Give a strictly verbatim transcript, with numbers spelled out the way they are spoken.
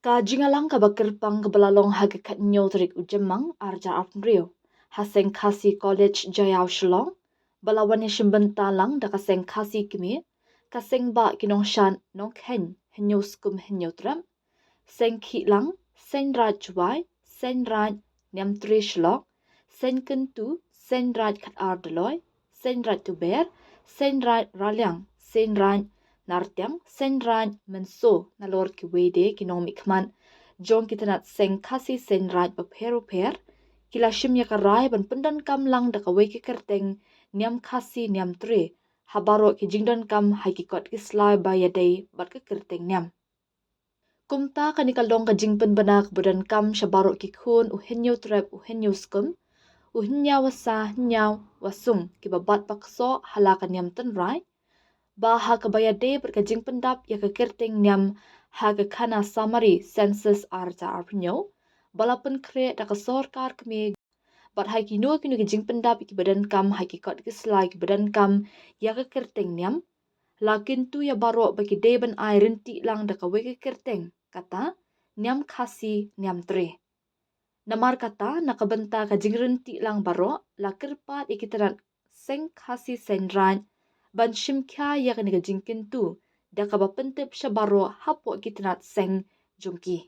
Ka jingïalang kaba kyrpang kaba la long ha ka khathynñiew tarik u Jymmang arhajar arphew hynriew ha Seng Khasi College Jaiaw Shillong, ba la wan ïashim bynta lang da ka Seng Khasi Kmie, ka Seng Bah ki Nongshad Nongkheiñ Hynñiewskum Hynñiewtrep, Seng Khihlang, Seiñ Raij Jowai, Seiñ Raij Niamtre Shillong, Seiñ Kyntu, Seiñ Raij Khatar Doloi, Seiñ Raij Tuber, Seiñ Raij Raliang, Seiñ Raij Nartiang, Seiñ Raij Mynso, nalor kiwei de ki nongmihkhmat jong ki tnat Seng Khasi Seiñ Raij bapher bapher, ki la shim ïa ka rai ban pyndonkam lang da kawei ka kyrteng Niam Khasi Niam Tre ha baroh ki jingdonkam ha ki kot ki sla ba ïadei bad ka kyrteng niam. Kumta kane ka long ka jingpynbna kaba donkam sha baroh ki khun u Hynñiewtrep u Hynñiewskum, u Hynñiaw wa sa Hynñiaw wa sung kiba bat ba ksoh ha la ka niam tynrai, ba ha kaba ïadei bad ka jingpyndap ïa ka kyrteng niam ha ka khana summary census arhajar arphew hynñiew ba la pynkhreh da ka sorkar Khmer, bad ha kino kino ki jingpyndap kiba donkam ha ki kot ki sla kiba donkam ïa ka kyrteng niam, la kyntu ïa baroh ba ki dei ban ai rynti lang da kawei ka kyrteng, kata Niam Khasi Niam Tre. Namar kata, na ka bynta ka jingrynti lang baroh, la kyrpad ïa ki tnat Seng Khasi Seiñ Raij ban shim khia ïa kane ka jingkyntu da kaba pyntip sha baroh hapoh ki tnat seng jong ki.